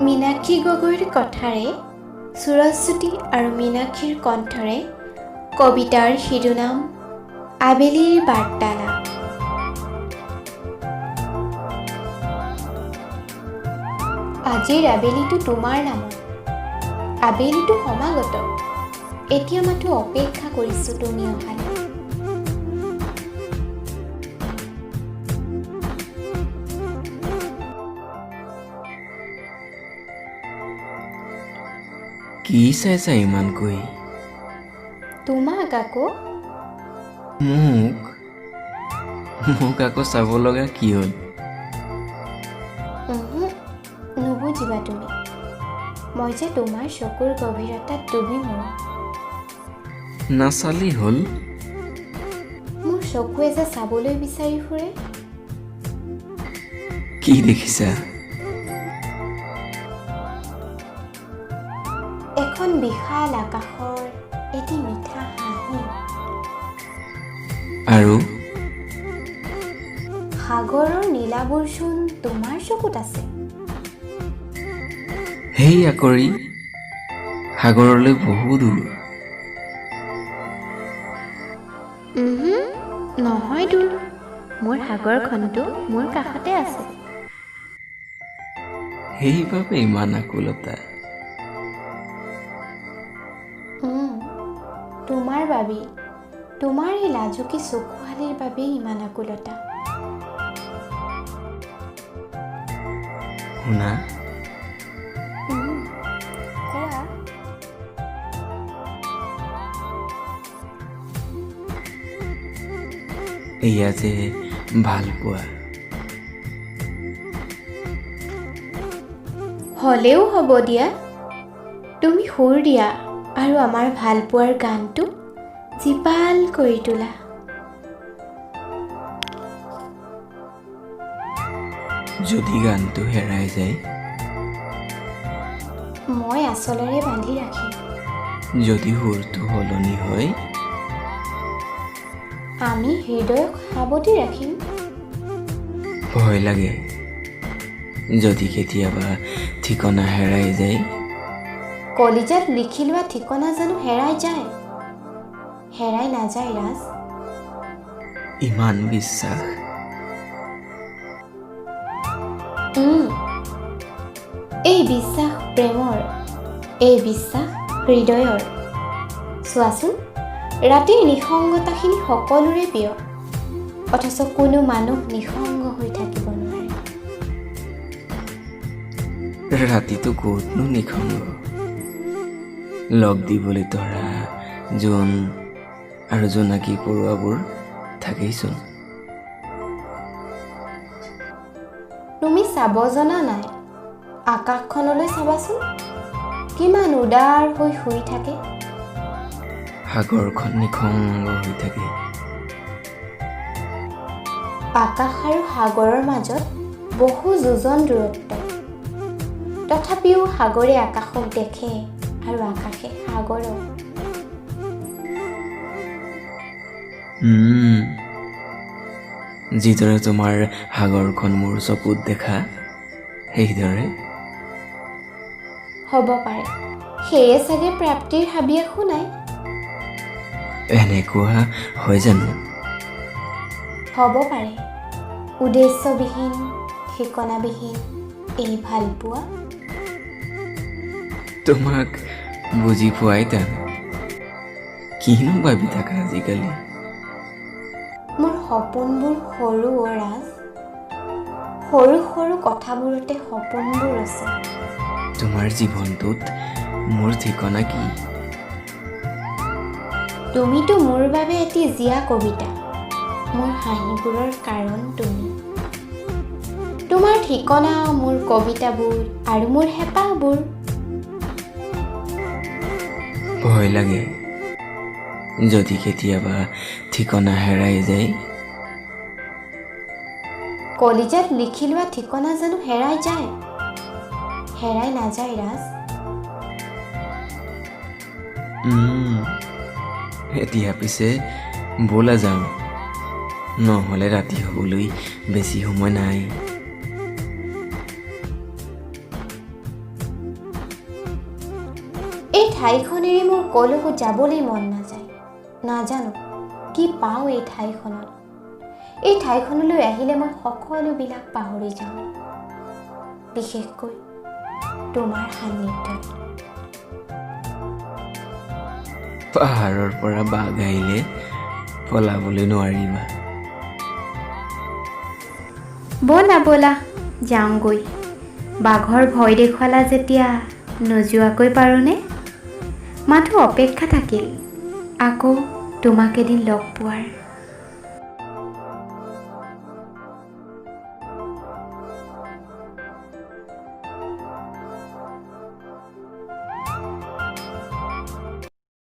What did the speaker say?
মীনাক্ষী গগৈৰ কথাৰে সুৰজজ্যোতি আৰু মীনাক্ষীৰ কণ্ঠৰে কবিতাৰ শিৰোনাম আবেলিৰ বাৰ্তালাপ। আজিৰ আবেলিটো তোমাৰ নামত, আবেলিটো সমাগত, এতিয়া মাথো অপেক্ষা কৰিছোঁ তুমি অহালৈ। কি চাইছা ইমানকৈ? তোমাক আকৌ। মোক? মোক আকৌ চাব লগা কি হ'ল? উহু, নুবুজিবা তুমি, মই যে তোমাৰ চকুৰ গভীৰতাত ডুবি মৰোঁ। নাচালেই হ'ল। মোৰ চকুৱে যে চাবলৈ বিচাৰি ফুৰে। কি দেখিছা? এখন বিশাল আকাশৰ এটি মিঠা হাঁহি। আৰু? সাগৰৰ নীলাবোৰচোন তোমাৰ চকুত আছে। সেই আকৰি, সাগৰলৈ বহু দূৰ। উহু, নহয় দূৰ, মোৰ সাগৰখনতো মোৰ কাষতে আছে। সেইবাবে ইমান আকুলতা। তোমাৰ বাবেই, তোমাৰ এই লাজুকী চকুহালিৰ বাবেই ইমান আকুলতা। শুনা। কোৱা। এয়া যে ভালপোৱা। হ'লেও হ'ব দিয়া, তুমি সুৰ দিয়া আৰু আমাৰ ভালপোৱাৰ গানটো জীপাল কৰি তোলা। যদি গানটো হেৰাই যায়? মই আঁচলেৰে বান্ধি ৰাখিম। যদি সুৰটো সলনি হয়? আমি হৃদয়ক সাৱটি ৰাখিম। ভয় লাগে, যদি কেতিয়াবা ঠিকনা হেৰাই যায়। কলিজাত লিখি লোৱা ঠিকনা জানো হেৰাই যায়? হেৰাই নাযায় ৰাজ। ইমান বিশ্বাস? এই বিশ্বাস প্ৰেমৰ, এই বিশ্বাস হৃদয়ৰ। চোৱাচোন, ৰাতিৰ নিসংগতাখিনি সকলোৰে প্ৰিয়, অথচ কোনো মানুহ নিসংগ হৈ থাকিব নোৱাৰে। ৰাতিটো ক'তনো নিসংগ? লগ দিবলৈ তৰা, জোন আৰু জোনাকী পৰুৱাবোৰ থাকেইচোন। তুমি চাব জনা নাই, আকাশখনলৈ চাবাচোন, কিমান উদাৰ হৈ শুই থাকে। সাগৰখন নিসংগ হৈ থাকে। আকাশ আৰু সাগৰৰ মাজত বহু যোজন দূৰত্ব, তথাপিও সাগৰে আকাশক দেখে আৰু আকাশে সাগৰক। যিদৰে তোমাৰ সাগৰখন মোৰ চকুত দেখা, সেইদৰে। হ'ব পাৰে, সেয়ে চাগে প্ৰাপ্তিৰ হাবিয়াসো নাই। এনেকুৱা হয় জানো? হ'ব পাৰে, উদ্দেশ্যবিহীন, ঠিকনাবিহীন এই ভালপোৱা। তোমাক বুজি পোৱাই টান। কিনো ভাবি থাকা আজিকালি? মোৰ সপোনবোৰ সৰু অ' ৰাজ, সৰু সৰু কথাবোৰতে সপোনবোৰ আছে। তোমাৰ জীৱনটোত মোৰ ঠিকনা কি? তুমিতো মোৰ বাবে এটি জীয়া কবিতা, মোৰ হাঁহিবোৰৰ কাৰণ তুমি। তোমাৰ ঠিকনা মোৰ কবিতাবোৰ আৰু মোৰ হেঁপাহবোৰ। ভয় লাগে, যদি কেতিয়াবা ঠিকনা হেৰাই যায়। কলিজাত লিখি লোৱা ঠিকনা জানো হেৰাই যায়? হেৰাই নাযায় ৰাজ। এতিয়া পিছে ব'লা যাওঁ, নহ'লে ৰাতি হ'বলৈ বেছি সময় নাই। এই ঠাইখন এৰি মোৰ ক'লৈকো যাবলৈ মন নাযায়। নাজানো কি পাওঁ এই ঠাইখনত। এই ঠাইখনলৈ আহিলে মই সকলোবিলাক পাহৰি যাওঁ, বিশেষকৈ তোমাৰ সান্নিধ্যত। পাহাৰৰ পৰা বাঘ আহিলে পলাবলৈ নোৱাৰিবা। ব'লা ব'লা, যাওঁগৈ। বাঘৰ ভয় দেখুৱালা যেতিয়া নোযোৱাকৈ পাৰোঁনে? মাথো অপেক্ষা থাকিল আকৌ তোমাক এদিন লগ পোৱাৰ।